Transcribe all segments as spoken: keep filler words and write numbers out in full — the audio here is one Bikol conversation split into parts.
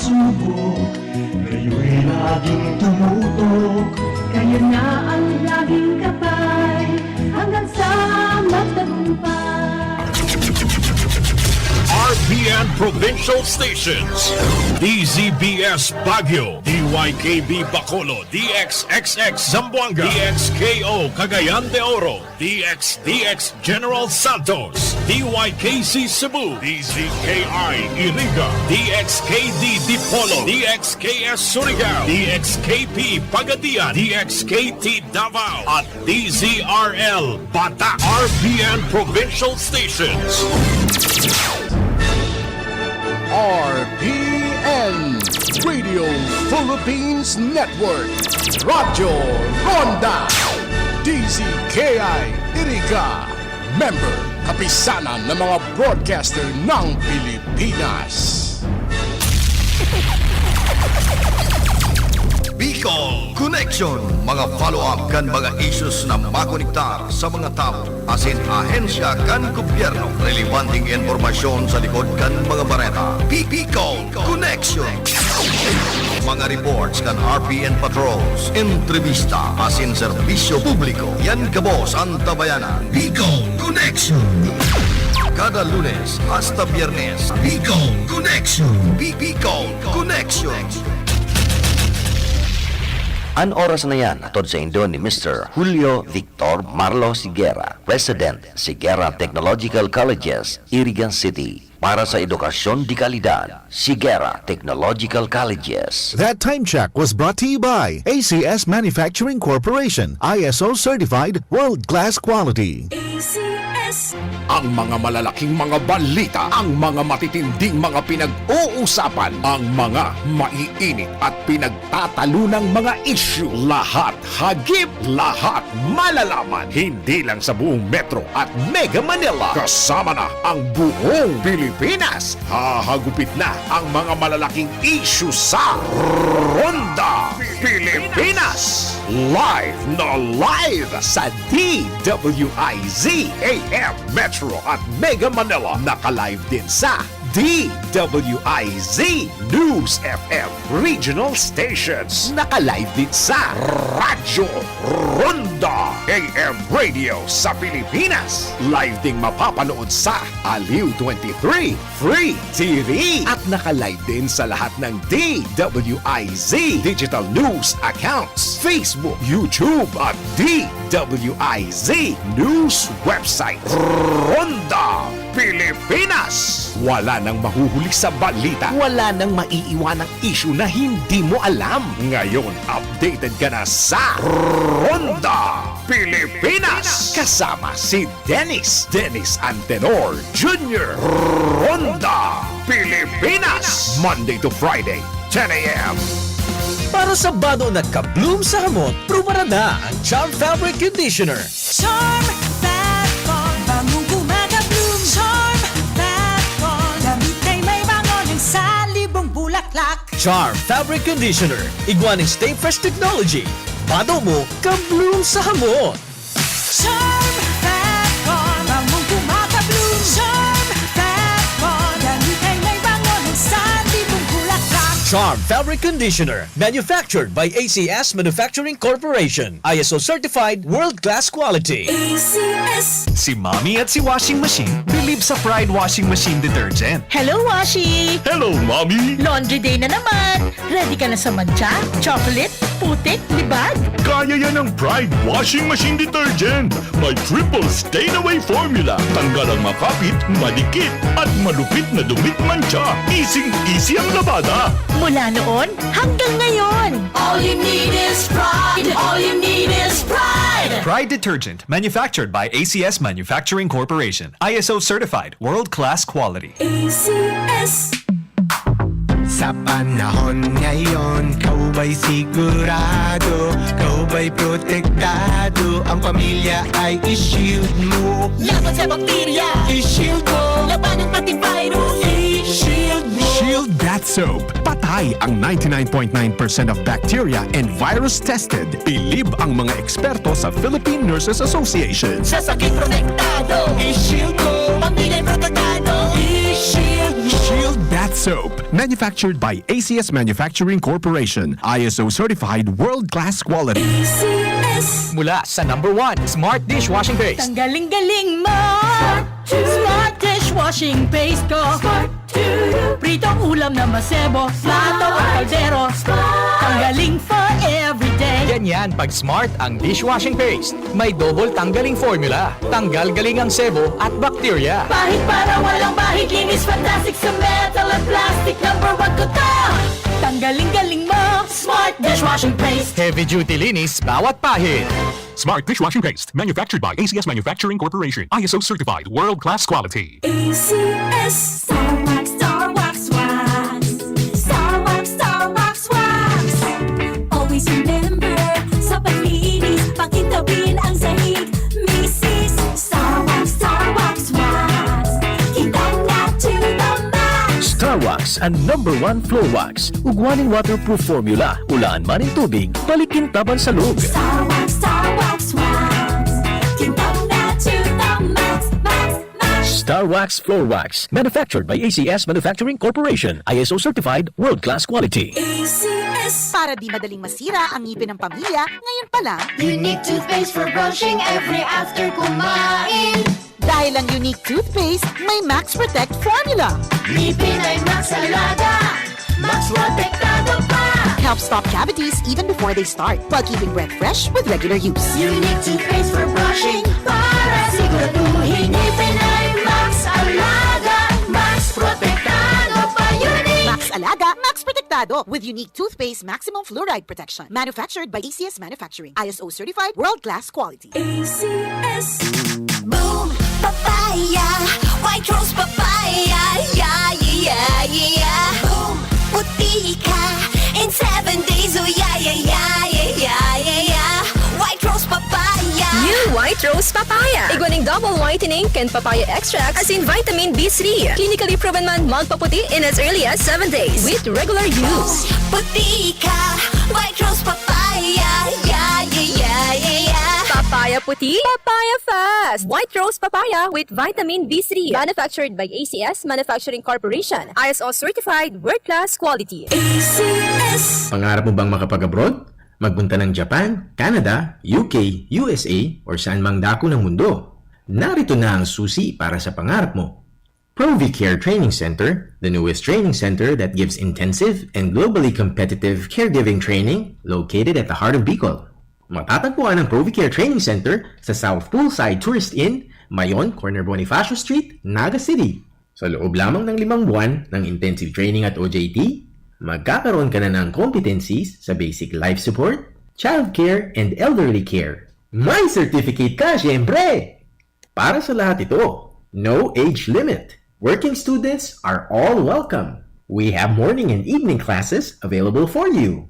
Subo, kayo'y laging tumutok. Kayo na ang laging kapay, hanggang sa magtagumpay. R P N Provincial Stations, D Z B S Baguio, D Y K B Bacolod, D X X X Zamboanga, D X K O Cagayan de Oro, D X D X General Santos, D Y K C Cebu, D Z K I Iriga, D X K D Dipolog, D X K S Surigao, D X K P Pagadian, D X K T Davao, at D Z R L Bata. R P N Provincial Stations. R P N, Radio Philippines Network, Radyo Ronda, D Z K I Iriga, member, Kapisanan ng mga Broadcaster ng Pilipinas. Bicol Connection, mga follow-up kan mga issues na makonektar sa mga tawo asin ahensya kan gobyerno. Relebanteng impormasyon sa likod kan mga bareta. Bicol Connection. Mga reports kan R P N patrols, entrevista asin serbisyo publiko. Yan gabos an tabayanan. Bicol Connection. Kada Lunes hasta Biyernes, Bicol Connection. Bi- Bicol Connection. An oras na yan, hatod saindo ni Mister Julio Victor Marlo Siguera, President, Siguera Technological Colleges, Iriga City. Para sa edukasyon de kalidad, Siguera Technological Colleges. That time check was brought to you by A C S Manufacturing Corporation, I S O certified, world-class quality. A C S. Ang mga malalaking mga balita, ang mga matitinding mga pinag-uusapan, ang mga maiinit at pinagtatalunang mga isyu, lahat hagip, lahat malalaman. Hindi lang sa buong Metro at Mega Manila, kasama na ang buong Pilipinas. Hahagupit na ang mga malalaking isyu sa Ronda Pilipinas. Live na live sa D W I Z A M Metro at Mega Manila. Naka-live din sa D W I Z News F M Regional Stations. Naka-live din sa Radyo Ronda A M Radio sa Pilipinas. Live ding mapapanood sa Aliw twenty-three Free T V. At naka-live din sa lahat ng D W I Z Digital News Accounts, Facebook, YouTube at D W I Z News Website. Ronda Pilipinas! Wala nang mahuhuli sa balita. Wala nang maiiwanang isyu na hindi mo alam. Ngayon, updated ka na sa Ronda Pilipinas! Kasama si Dennis, Dennis Antenor Junior. Ronda Pilipinas! Monday to Friday, ten a.m. Para sa bado na ka-bloom sa hamot, prubaran na ang Charm Fabric Conditioner. Charm Fat Bond, bangong gumagabloom. Charm Fat Bond, damit ay may bango ng salibong bulaklak. Charm Fabric Conditioner, igwa ning Stay Fresh Technology. Bado mo, ka-bloom sa hamot. Charm Fat Bond, bangong gumagabloom. Charm Fat Bond, damit ay may bango ng salibong bulaklak. Charm Fabric Conditioner, manufactured by A C S Manufacturing Corporation. I S O certified, world-class quality. A C S. Si Mommy at si Washing Machine believe sa Pride Washing Machine Detergent. Hello, Washi! Hello, Mommy! Laundry day na naman! Ready ka na sa mantsa, chocolate, putik, libag? Kaya yan ng Pride Washing Machine Detergent. May triple stain away formula. Tanggal ang makapit, madikit, at malupit na dumi, mantsa. Easy-easy ang labada. Mula noon hanggang ngayon. All you need is pride. All you need is pride. Pride Detergent, manufactured by A C S Manufacturing Corporation. I S O certified, world-class quality. A C S. Sa panahon ngayon, ikaw ba'y sigurado? Ikaw ba'y protektado? Ang pamilya ay i-shield mo. Laban sa bakterya, i-shield mo. Labanan pati virus, i-shield mo. Shield Bath Soap. Patay ang ninety-nine point nine percent of bacteria and virus tested. Bilib ang mga eksperto sa Philippine Nurses Association. Sa sakit protektado, i-shield mo. Pamilya protektado, i-shield mo. Shield Bath Soap, manufactured by A C S Manufacturing Corporation, I S O certified world-class quality. A C S. Mula sa number one, Smart Dishwashing Paste. Tanggaling-galing mo. Smart Dishwashing Paste ko. Pritong ulam na masebo, plato o kaldero. Tanggaling for everyday. Ganyan pag Smart ang dishwashing paste. May double tanggaling formula. Tanggal galing ang sebo at bakterya. Pahid para walang bahid, linis fantastic sa metal at plastic. Number one ko to. Tanggaling-galing mo, Smart Dishwashing Paste. Heavy duty linis bawat pahid. Smart Dishwashing Paste, manufactured by A C S Manufacturing Corporation, I S O certified, world-class quality. A C S. Star Wax, Star Wax, Wax. Star Wax, Star Wax, Wax. Always remember, sa paglinis, pakintabin ang sahig. Misis, Star Wax, Star Wax, Wax. Kintab na to the max. Star Wax, ang number one floor wax. Ugwa nin waterproof formula, ulaan man nin tubig, balik kintaban sa loob. Star Wax, Star Wax, Wax. Kintab na to the max, max, max. Star Wax Floor Wax, manufactured by A C S Manufacturing Corporation, I S O certified, world-class quality. A C S. Para di madaling masira ang ngipin ng pamilya, ngayon pa lang. Unique toothpaste for brushing every after kumain. Dahil ang Unique Toothpaste may Max Protect Formula. Ngipin ay Max Alaga, Max Protektado pa. Helps stop cavities even before they start, while keeping breath fresh with regular use. Unique Toothpaste for brushing, para siguraduhin ngipin ay Max Alaga, Max Protektado pa. Unique. Max Alaga, Max Protektado, with Unique Toothpaste Maximum Fluoride Protection. Manufactured by A C S Manufacturing. I S O certified, world-class quality. A C S. Boom! Papaya! White Rose Papaya! Yeah, yeah, yeah, yeah! Boom! Puti ka in seven days! Oh, yeah, yeah, yeah! White Rose Papaya! New White Rose Papaya! Igwa ning double whitening kan papaya extract asin vitamin B three. Clinically proven man magpaputi in as early as seven days with regular use. Boom! Puti ka! White Rose Papaya! Yeah, yeah, yeah, yeah, yeah! Papaya puti, papaya fast! White Rose Papaya with vitamin B three. Manufactured by A C S Manufacturing Corporation. I S O certified, world-class quality. A C S. Pangarap mo bang makapag-abroad? Magpunta ng Japan, Canada, U K, U S A, or saan mang dako ng mundo? Narito na ang susi para sa pangarap mo. Provicare Training Center, the newest training center that gives intensive and globally competitive caregiving training, located at the heart of Bicol. Matatagpuan ang Provicare Training Center sa South Poolside Tourist Inn, Mayon, corner Bonifacio Street, Naga City. Sa loob lamang ng limang buwan ng intensive training at O J T, magkakaroon ka na ng competencies sa basic life support, childcare, and elderly care. May certificate ka, syempre! Para sa lahat ito, no age limit. Working students are all welcome. We have morning and evening classes available for you.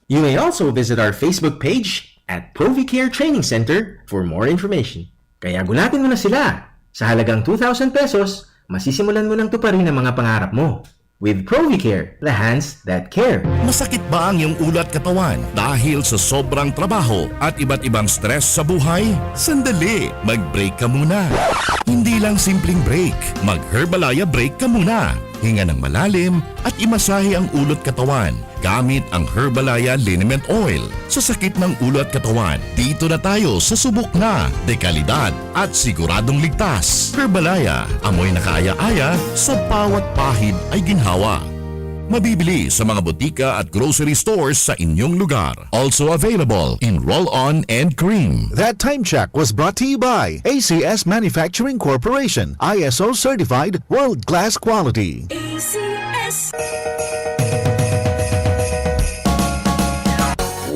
You may also visit our Facebook page at Provicare Training Center for more information. Kaya gulatin mo na sila! Sa halagang two thousand pesos, masisimulan mo nang tuparin ang mga pangarap mo. With Provicare, the hands that care. Masakit ba ang iyong ulo at katawan dahil sa sobrang trabaho at iba't ibang stress sa buhay? Sandali, mag-break ka muna. Hindi lang simpleng break, mag-Herbalaya break ka muna. Hinga ng malalim at imasahe ang ulo at katawan gamit ang Herbalaya Liniment Oil. Sa sakit ng ulo at katawan, dito na tayo sa subok na, dekalidad at siguradong ligtas. Herbalaya, amoy na kaaya-aya, sa bawat pahid ay ginhawa. Mabibili sa mga botika at grocery stores sa inyong lugar. Also available in roll-on and cream. That time check was brought to you by A C S Manufacturing Corporation, I S O certified, world-class quality. A C S.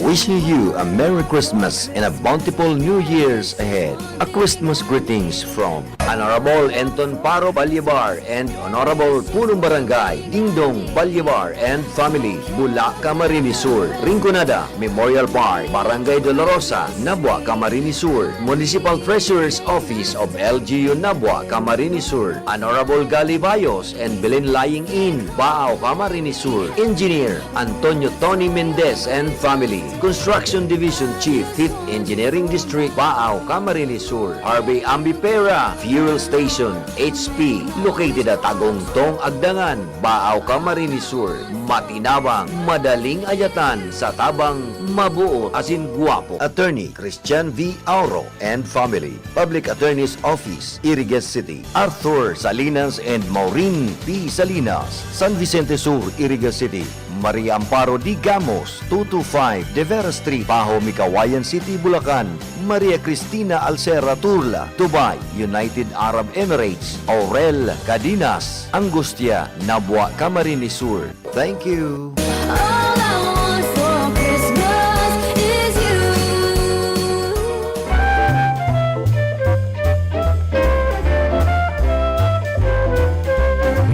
Wishing you a Merry Christmas and a bountiful New Year's ahead. A Christmas greetings from Honorable Enton Paro Balyebar and Honorable Punong Barangay Dingdong Balyebar and family, Bula, Camarines Sur, Rinconada Memorial Park, Barangay Dolorosa, Nabua, Camarines Sur, Municipal Treasurer's Office of L G U Nabua, Camarines Sur, Honorable Gali Bayos and Belen Lying in Baao, Camarines Sur, Engineer Antonio Tony Mendez and family. Construction Division Chief, Fifth Engineering District, Baao, Camarines Sur. Harvey Ambipera Fuel Station, H P, located at Tagong Tong Agdangan, Baao, Camarines Sur. Matinabang, madaling ayatan sa tabang, mabuot asin gwapo. Attorney Christian V. Auro and family. Public Attorney's Office, Iriga City. Arthur Salinas and Maureen P. Salinas, San Vicente Sur, Iriga City. Maria Amparo D. Gamos, two two five De Vera Street, Paho, Mikawayan City, Bulacan. Maria Cristina Alcera Turla, Dubai, United Arab Emirates. Aurel Cadinas, Angustia, Nabua, Camarines Sur. Thank you. All I want for Christmas is you.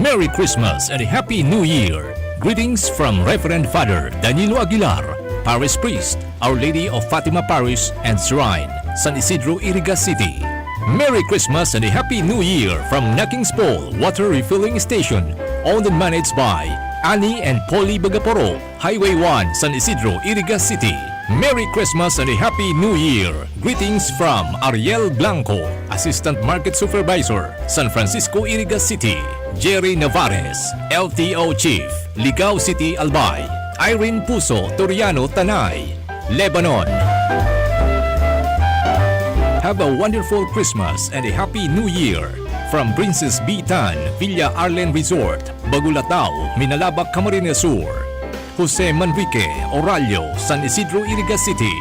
Merry Christmas and a Happy New Year! Greetings from Reverend Father Danilo Aguilar, Parish Priest, Our Lady of Fatima Parish and Shrine, San Isidro, Iriga City. Merry Christmas and a Happy New Year from Naking's Pool Water Refilling Station, owned and managed by Annie and Polly Bagaporo, Highway one, San Isidro, Iriga City. Merry Christmas and a Happy New Year! Greetings from Ariel Blanco, Assistant Market Supervisor, San Francisco, Iriga City. Jerry Navarez, L T O Chief, Ligao City, Albay. Irene Puso Toriano, Tanay, Lebanon. Have a wonderful Christmas and a Happy New Year from Princess B. Tan, Villa Arlen Resort, Bagulataw, Minalabac, Camarines Sur. Jose Manrique Orallo, San Isidro, Iriga City.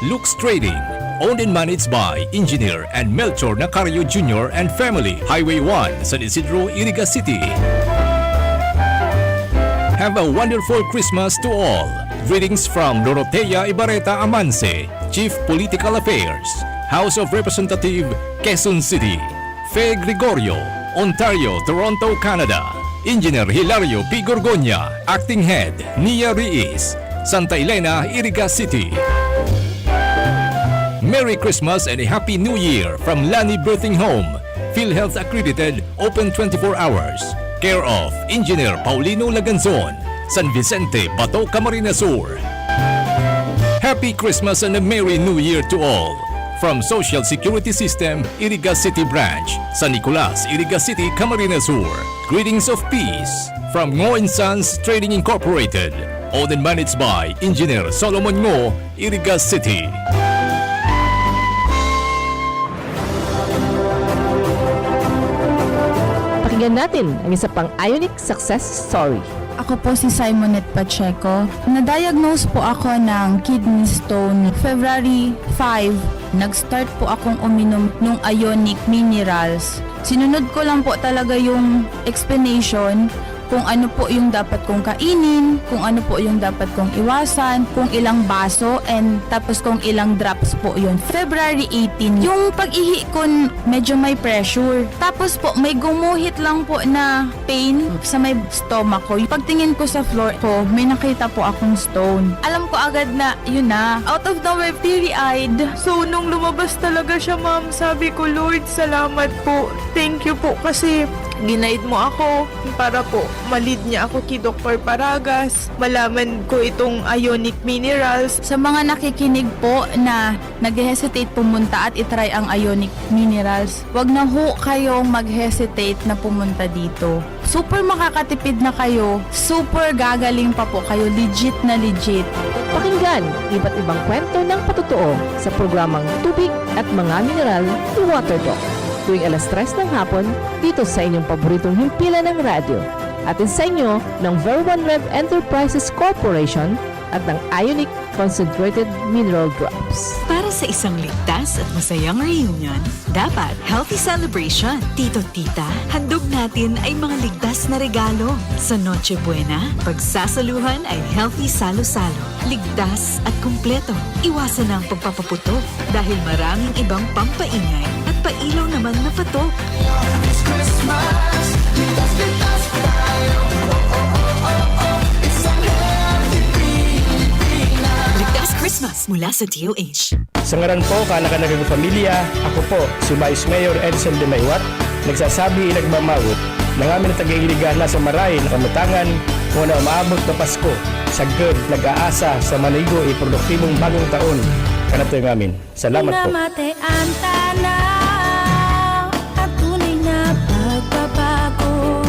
Lux Trading, owned and managed by Engineer and Melchor Nacario Junior and family, Highway one, San Isidro, Iriga City. Have a wonderful Christmas to all. Greetings from Dorotea Ibarreta Amanse, Chief Political Affairs, House of Representative, Quezon City. Fe Gregorio, Ontario, Toronto, Canada. Engineer Hilario P. Gorgonia, Acting Head, Nia Riis, Santa Elena, Iriga City. Merry Christmas and a Happy New Year from Lani Birthing Home, PhilHealth accredited, open twenty-four hours. Care of Engineer Paulino Laganzon, San Vicente, Bato, Camarines Sur. Happy Christmas and a Merry New Year to all! From Social Security System, Iriga City Branch, San Nicolas, Iriga City, Camarines Sur. Greetings of peace from Ngo and Sons Trading Incorporated, owned and managed by Engineer Solomon Ngo, Iriga City. Pakinggan natin ang isa pang Ionic success story. Ako po si Simonette Pacheco. Na-diagnose po ako ng kidney stone February five. Nag-start po akong uminom ng Ionic Minerals. Sinunod ko lang po talaga yung explanation kung ano po yung dapat kong kainin, kung ano po yung dapat kong iwasan, kung ilang baso, and tapos kung ilang drops po yun. February eighteen, yung pag-ihi ko n-, medyo may pressure. Tapos po, may gumuhit lang po na pain sa may stomach ko. Pagtingin ko sa floor ko, may nakita po akong stone. Alam ko agad na, yun na. Out of nowhere, teary-eyed. So, nung lumabas talaga siya, ma'am, sabi ko, "Lord, salamat po. Thank you po kasi ginaid mo ako para po malid niya ako kay Doktor Paragas. Malaman ko itong ionic minerals." Sa mga nakikinig po na nag-hesitate pumunta at i-try ang ionic minerals, wag na ho kayong mag-hesitate na pumunta dito. Super makakatipid na kayo, super gagaling pa po kayo, legit na legit. Pakinggan iba't ibang kwento ng patotoo sa programang Tubig at Mga Mineral ni Water Doc, tuwing alas tres ng hapon dito sa inyong paboritong himpilan ng radyo. Hatid sa inyo ng Ver One Rev Enterprises Corporation at ng Ionic Concentrated Mineral Drops. Para sa isang ligtas at masayang reunion, dapat healthy celebration. Tito, tita, handog natin ay mga ligtas na regalo. Sa Noche Buena, pagsasaluhan ay healthy salo-salo. Ligtas at kumpleto. Iwasan na ang pagpapaputok dahil maraming ibang pampaingay at pailaw naman na patok. This Christmas, ligtas, ligtas tayo. Oh, oh, oh, oh, oh. Isang healthy Pilipinas. Ligtas Christmas mula sa D O H. Sa ngaran po kan Anak kan Pamilya, ako po si Vice Mayor Edsel de Maywat, nagsasabi, nagmamawot, na ngamin na taga-Iriga na sa maray na kamutangan, Hona umaabot na Pasko, sagkod, nag-aasa sa maligo e produktibong bagong taon. Kanatoy ngamin. Salamat po. Namate an tanaw, an tunay na pagbabago.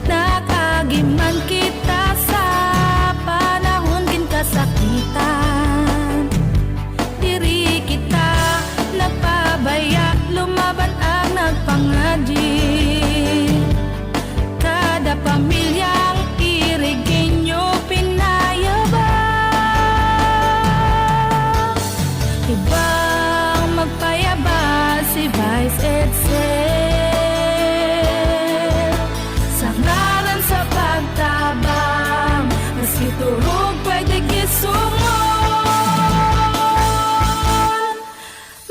Nag-agi man kita sa panahon kin kasakitan. Diri kita nagpabaya, lumaban ang nagpangadi. Kada pamilyang Irigenyo pinayabang. Ibang magpayabas si Vice Edsel. Sa ngaran sa pagtabang, maski turog pwede gisungon.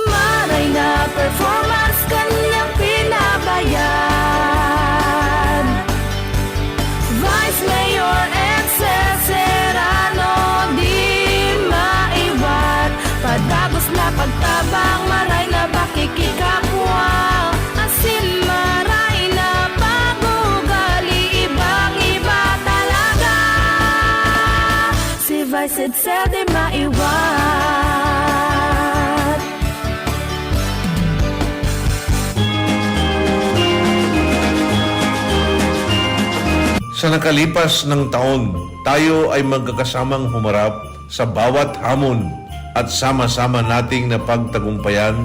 Maray na performance kanyang pinabayad. Vice Mayor Edsel Serrano, di maiwat. Padagos na pagtabang, maray na pakikikapwa. Asin maray na pag-ugali, ibang-iba talaga. Si Vice Edsel di maiwat. Sa nakalipas nang taon, tayo ay magkakasamang humarap sa bawat hamon at sama-sama nating napagtagumpayan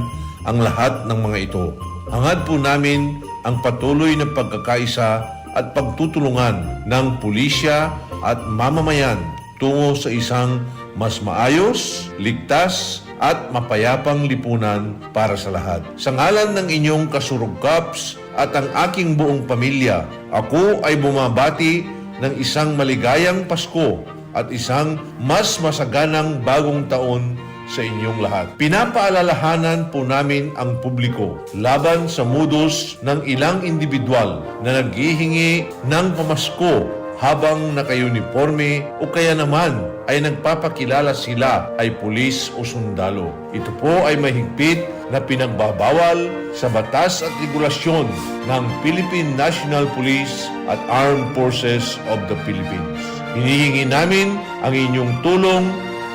ang lahat ng mga ito. Hangad po namin ang patuloy na pagkakaisa at pagtutulungan ng pulisya at mamamayan tungo sa isang mas maayos, ligtas, at mapayapang lipunan para sa lahat. Sa ngalan ng inyong kasurog, Kaps, at ang aking buong pamilya, ako ay bumabati ng isang maligayang Pasko at isang mas masaganang bagong taon sa inyong lahat. Pinapaalalahanan po namin ang publiko laban sa modus ng ilang indibidwal na naghihingi ng pamasko habang naka-uniporme o kaya naman ay nagpapakilala sila ay pulis o sundalo. Ito po ay mahigpit na pinagbabawal sa batas at regulasyon ng Philippine National Police at Armed Forces of the Philippines. Hinihingi namin ang inyong tulong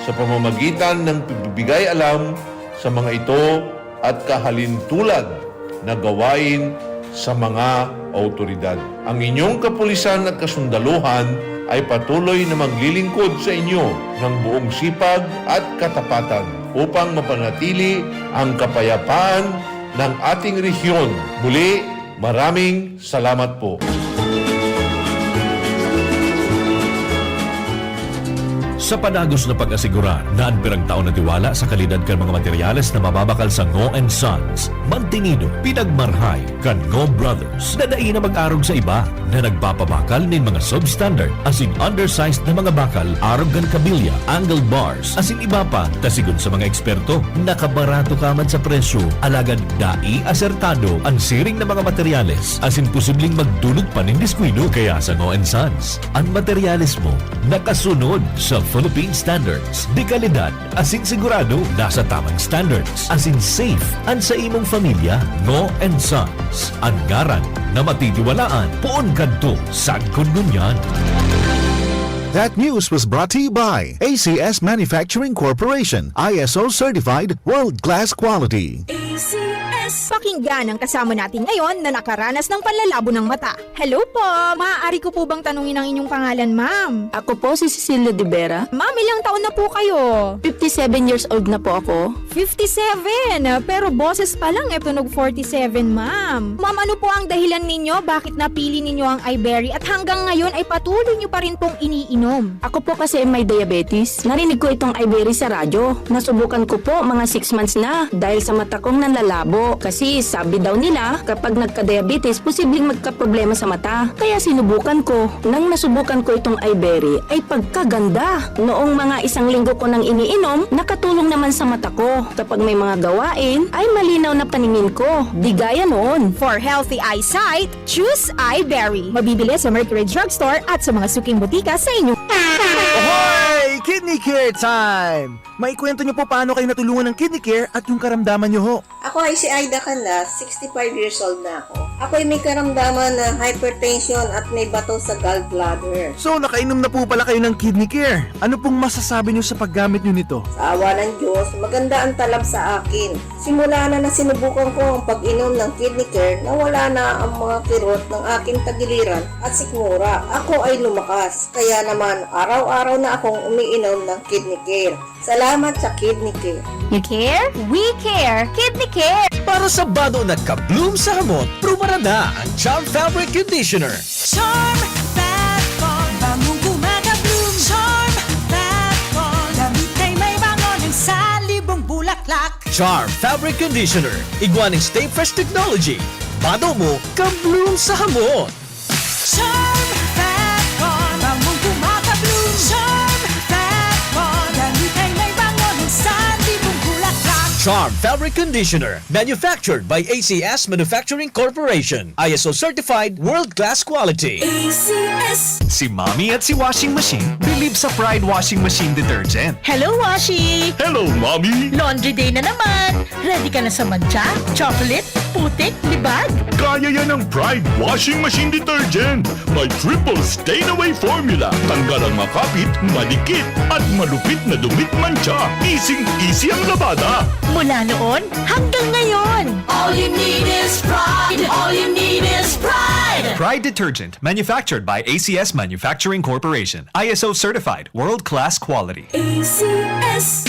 sa pamamagitan ng pagbibigay alam sa mga ito at kahalintulad na gawain sa mga awtoridad. Ang inyong kapulisan at kasundaluhan ay patuloy na maglilingkod sa inyo ng buong sipag at katapatan upang mapanatili ang kapayapaan ng ating rehiyon. Muli, maraming salamat po. Sa padagos na pag-asigurar na an pirang taon na tiwala sa kalidad kan mga materyales na mababakal sa Ngo and Sons, mantinido, pinagmarhay kan Ngo Brothers na dai na mag-arog sa iba na nagpapabakal nin mga substandard asin undersized na mga bakal arog kan kabilya, angle bars, asin iba pa, ta sigon sa mga eksperto, nakabarato ka man sa presyo, alagad dai asertado an siring na mga materyales asin posibleng magdulot pa nin diskuido. Kaya sa Ngo and Sons, an materyales mo nakasunod sa Philippine standards de kalidad asin sigurado nasa tamang standards asin safe an sa imong familya. Ngo and Sons, an ngaran na matitiwalaan poon kadto sagkod ngunyan. That news was brought to you by A C S Manufacturing Corporation, I S O certified, world-class quality. A C S. Pakinggan ang kasama natin ngayon na nakaranas ng panlalabo ng mata. Hello po! Maaari ko po bang tanungin ang inyong pangalan, ma'am? Ako po si Cecilia de Vera. Ma'am, ilang taon na po kayo? Fifty-seven years old na po ako. Fifty-seven? Pero boses pa lang, eh, tunog forty-seven, ma'am. Ma'am, ano po ang dahilan ninyo bakit napili ninyo ang Iberry at hanggang ngayon ay patuloy nyo pa rin pong iniinom? Ako po kasi may diabetes. Narinig ko itong Iberry sa radyo. Nasubukan ko po mga six months na dahil sa mata kong nanlalabo. Kasi sabi daw nila, kapag nagka-diabetes, posibleng magkaproblema sa mata. Kaya sinubukan ko. Nang nasubukan ko itong Iberry, ay pagkaganda! Noong mga isang linggo ko nang iniinom, nakatulong naman sa mata ko. Kapag may mga gawain, ay malinaw na paningin ko. Di gaya noon. For healthy eyesight, choose Iberry. Mabibili sa Mercury Drugstore at sa mga suking botika sa inyo. Ahoy! Kidney Care Time! Maikwento niyo po paano kayo natulungan ng Kidney Care at yung karamdaman niyo ho. Ako ay si Aida Canlas, sixty-five years old na ako. Ako'y may karamdaman na hypertension at may bato sa gallbladder. So, nakainom na po pala kayo ng Kidney Care. Ano pong masasabi niyo sa paggamit niyo nito? Sa awa ng Diyos, maganda ang talab sa akin. Simula na nasinubukan ko ang pag-inom ng Kidney Care, nawala na ang mga kirot ng aking tagiliran at sikmura. Ako ay lumakas, kaya naman araw-araw na akong umiinom ng Kidney Care. Salamat sa Kidney Care. You care? We care! Kidney Care! Para sa bado na ka-bloom sa hamot, prubarada ang Charm Fabric Conditioner. Charm Fat Bond, bangong gumagabloom. Charm Fat Bond, damit ay may bango ng salibong bulaklak. Charm Fabric Conditioner, igwa ning Stay Fresh Technology. Bado mo, ka-bloom sa hamot. Charm Fat Bond, bangong gumagabloom. Charm Fat Bond, damit ay may bango ng salibong bulaklak. Charm Fabric Conditioner, manufactured by A C S Manufacturing Corporation. I S O certified, world-class quality. A C S. Si Mommy at si Washing Machine bilib sa Pride Washing Machine Detergent. Hello, Washi! Hello, Mommy! Laundry day na naman! Ready ka na sa mantsa, chocolate, putik, libag? Kaya yan ng Pride Washing Machine Detergent. May triple stain away formula. Tanggal ang makapit, madikit, at malupit na dumit mantsa. Easy-easy ang labada. Mula noon hanggang ngayon! All you need is pride. All you need is pride. Pride Detergent, manufactured by A C S Manufacturing Corporation. I S O certified, world-class quality. A C S.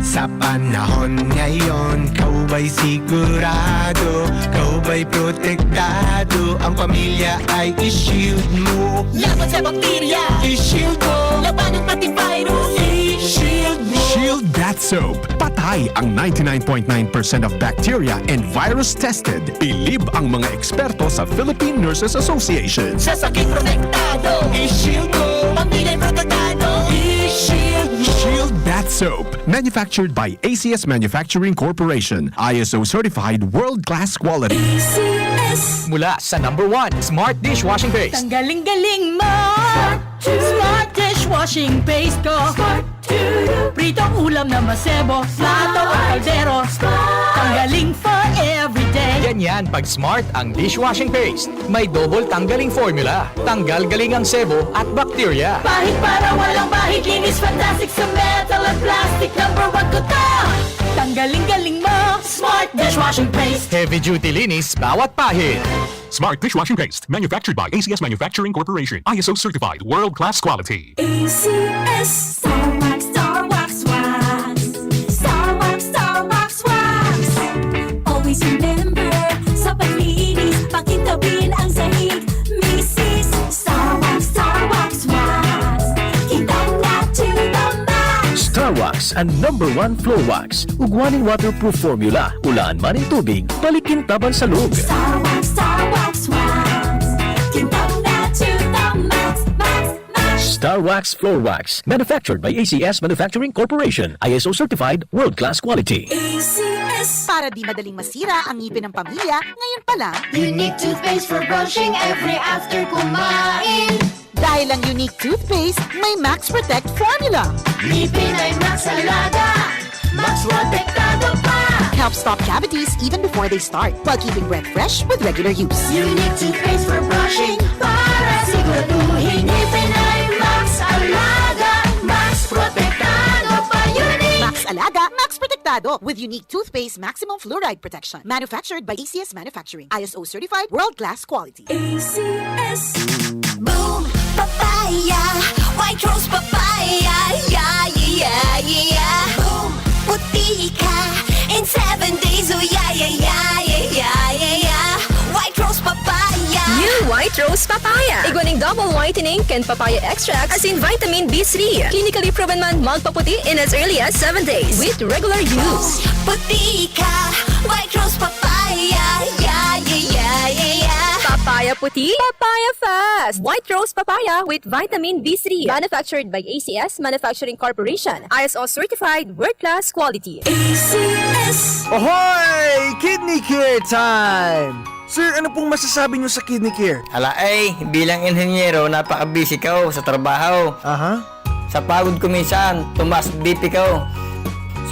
Sa panahon ngayon, ikaw ba'y sigurado? Ikaw ba'y protektado? Ang pamilya ay i-shield mo. Laban sa bakterya. I-shield mo. Labanan pati virus. I-shield mo. Shield Bath Soap. Patay ang ninety-nine point nine percent of bacteria and virus tested. Bilib ang mga eksperto sa Philippine Nurses Association. Sa sakit protektado. I-shield mo. Pamilya protektado. I-shield mo. Shield Bath Soap. Manufactured by A C S Manufacturing Corporation. I S O certified, world-class quality. A C S. Mula sa number one, Smart Dishwashing Paste. Tanggaling galing mo! Smart dishwashing paste ko! Pritong ulam na masebo, plato o kaldero. Tanggaling for everyday. Ganyan pag Smart ang dishwashing paste. May double tanggaling formula. Tanggal galing ang sebo at bakterya. Pahid para walang bahid, linis fantastic sa metal at plastic. Number one ko to! Tanggaling galing mo! Smart dishwashing paste. Heavy duty linis bawat pahid. Smart Dishwashing Paste. Manufactured by A C S Manufacturing Corporation. I S O certified. World-class quality. A C S. Star Wax, Star Wax, Wax. Star Wax, Star Wax, Wax. Always remember, sa paglinis, pakintabin ang sahig. Misis, Star Wax, Star Wax, Wax. Kintab na to the max. Star Wax, ang number one floor wax. Ugwa ning waterproof formula. Ulaan man nin tubig, balikin taban sa log. Star Wax, Star Wax, Wax. Kintab na to the max, max, max. Star Wax Floor Wax. Manufactured by A C S Manufacturing Corporation. I S O certified, world-class quality. A C S. Para di madaling masira ang ngipin ng pamilya, ngayon pa lang. Unique toothpaste for brushing every after kumain. Dahil ang Unique Toothpaste may Max Protect Formula. Ngipin ay Max Alaga. Max Protektado pa. Helps stop cavities even before they start, while keeping breath fresh with regular use. Unique Toothpaste for brushing. Para siguraduhin ngipin ay Max Alaga. Max Protektado pa. Unique. Max Alaga, Max Protektado with Unique Toothpaste Maximum Fluoride Protection. Manufactured by A C S Manufacturing. I S O certified, world-class quality. A C S. Boom! Papaya! White Rose Papaya! Yeah, yeah, yeah, yeah! Boom! Puti ka in seven days! Oh, yeah, yeah, yeah, yeah, yeah, yeah, yeah! White Rose Papaya! New White Rose Papaya. Igwa ning double whitening kan papaya extract asin vitamin B three. Clinically proven man magpaputi in as early as seven days with regular use. Puti ka! White Rose Papaya! Yeah, yeah, yeah, yeah, yeah! Papaya puti, papaya fast. White Rose Papaya with vitamin B three. Manufactured by A C S Manufacturing Corporation. I S O certified, world-class quality. A C S. Ohoy! Kidney Care time! Sir, ano pong masasabi niyo sa Kidney Care? Ala ay, bilang inhenyero, napaka-busy ko sa trabaho. Aha. Sa pagod ko minsan, tumaas B P ko.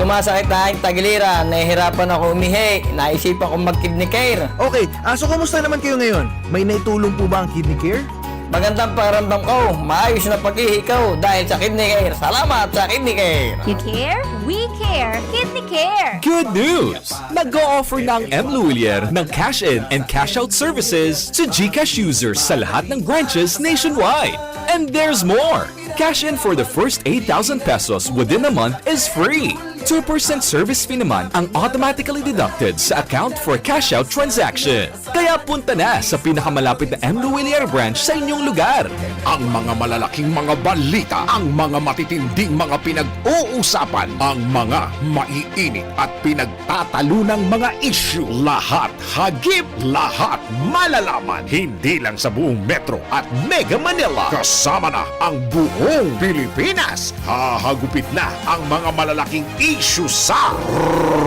Sumasakit na aking tagiliran, nahihirapan ako umihi, naisipan kong mag-Kidney Care. Okay, ah, so kumusta naman kayo ngayon? May naitulong po ba ang Kidney Care? Magandang pakiramdam ko, maayos na pag-ihi ko dahil sa Kidney Care. Salamat sa Kidney Care! You care? We care! Kidney Care! Good news! Nag-o-offer na ang M Lhuillier ng cash-in and cash-out services to GCash users sa lahat ng branches nationwide. And there's more! Cash in for the first eight thousand pesos within a month is free. Two percent service fee naman ang automatically deducted sa account for cash-out transaction. Kaya punta na sa pinakamalapit na M Lhuillier branch sa inyong lugar. Ang mga malalaking mga balita, ang mga matitinding mga pinag-uusapan, ang mga maiinit at pinagtatalunang mga isyu, lahat hagip, lahat malalaman, hindi lang sa buong Metro at Mega Manila, kasama na ang buong Pilipinas. Hahagupit na ang mga malalaking isyu sa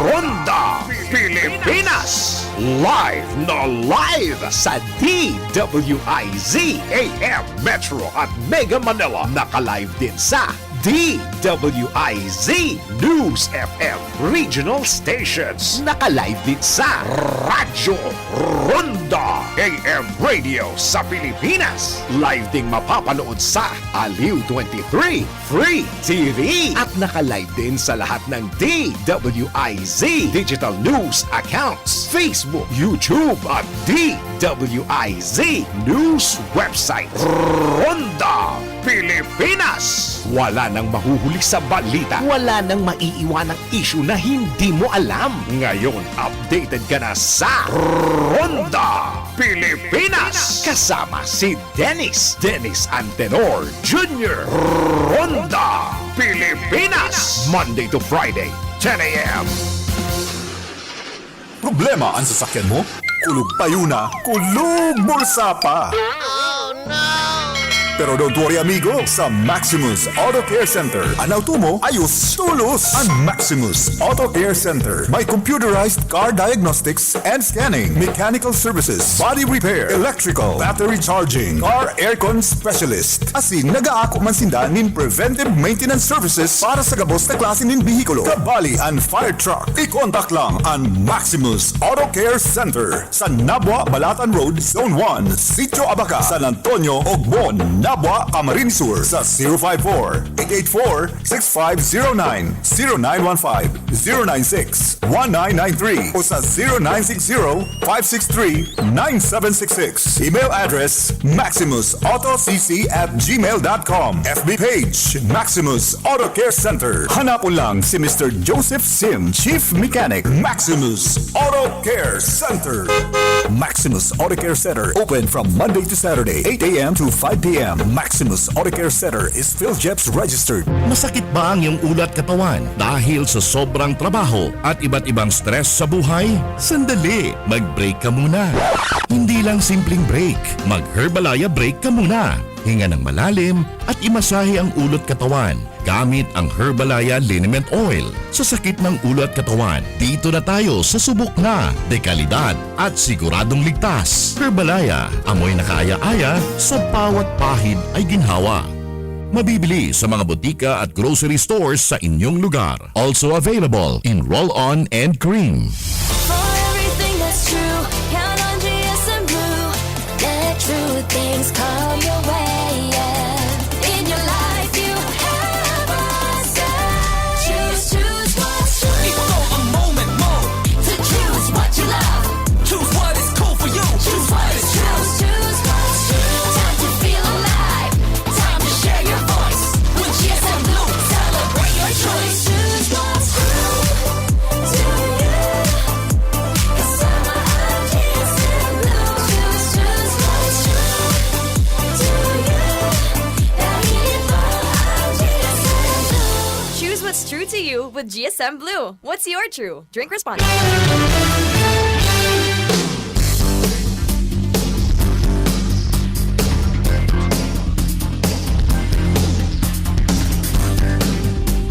Ronda Pilipinas. Live na live sa D W I Z A M Metro at Mega Manila. Naka-live din sa D W I Z News F M Regional Stations. Naka-live din sa Radyo Ronda A M Radio sa Pilipinas. Live ding mapapanood sa Aliw twenty-three Free T V. At naka-live din sa lahat ng D W I Z digital news accounts, Facebook, YouTube at D W I Z News website. Ronda Pilipinas. Wala nang mahuhuli sa balita. Wala nang maiiwanang isyu na hindi mo alam. Ngayon, updated ka na sa Ronda Pilipinas. Kasama si Dennis, Dennis Antenor Junior. Ronda Pilipinas. Monday to Friday, ten a.m. Problema an sasakyan mo? Kulog payo na, kulog bulsa pa! Pero don't worry, amigo! Sa Maximus Auto Care Center, an auto mo ayos tolos! An Maximus Auto Care Center may computerized car diagnostics and scanning, mechanical services, body repair, electrical, battery charging, car aircon specialist. Asin nagaako man sinda nin preventive maintenance services para sa gabos na klase nin behikulo, kabali an fire truck. I-contact lang an Maximus Auto Care Center sa Nabua, Balatan Road, Zone one, Sitio Abaca, San Antonio, Ogbon, Nabua, Camarines Sur sa zero five four, eight eight four, six five zero nine, zero nine one five, zero nine six, one nine nine three o sa zero nine six zero, five six three, nine seven six six. Email address, maximus auto c c at gmail dot com. F B page, Maximus Auto Care Center. Hanapon lang si Mister Joseph Sim, Chief Mechanic, Maximus Auto Care Center. Maximus Auto Care Center, open from Monday to Saturday, eight a.m. to five p.m. Maximus Auto Care Center is PhilGEPS registered. Masakit ba ang iyong ulo at katawan dahil sa sobrang trabaho at iba't ibang stress sa buhay? Sandali, mag-break ka muna. Hindi lang simpleng break, mag-Herbalaya break ka muna. Hinga ng malalim at imasahe ang ulo at katawan gamit ang Herbalaya Liniment Oil. Sa sakit ng ulo at katawan, dito na tayo sa subok na, dekalidad at siguradong ligtas. Herbalaya, amoy na kaaya-aya, sa bawat pahid ay ginhawa. Mabibili sa mga botika at grocery stores sa inyong lugar. Also available in roll-on and cream. For everything that's true, count on G S M Blue. Let true things come your way, yeah. In your life, you have a say. Choose, choose what's true. Ito ang moment mo. To choose what you love. Choose what is cool for you. Choose what is true. Choose what's true. Time to feel alive. Time to share your voice. With G S M Blue, celebrate your choice. Choose what's true to you. Kasama ang G S M Blue. Choose, choose what's true to you. Dahil ito ang G S M Blue. Choose what's true to you with G S M Blue. What's your true? Drink responsibly.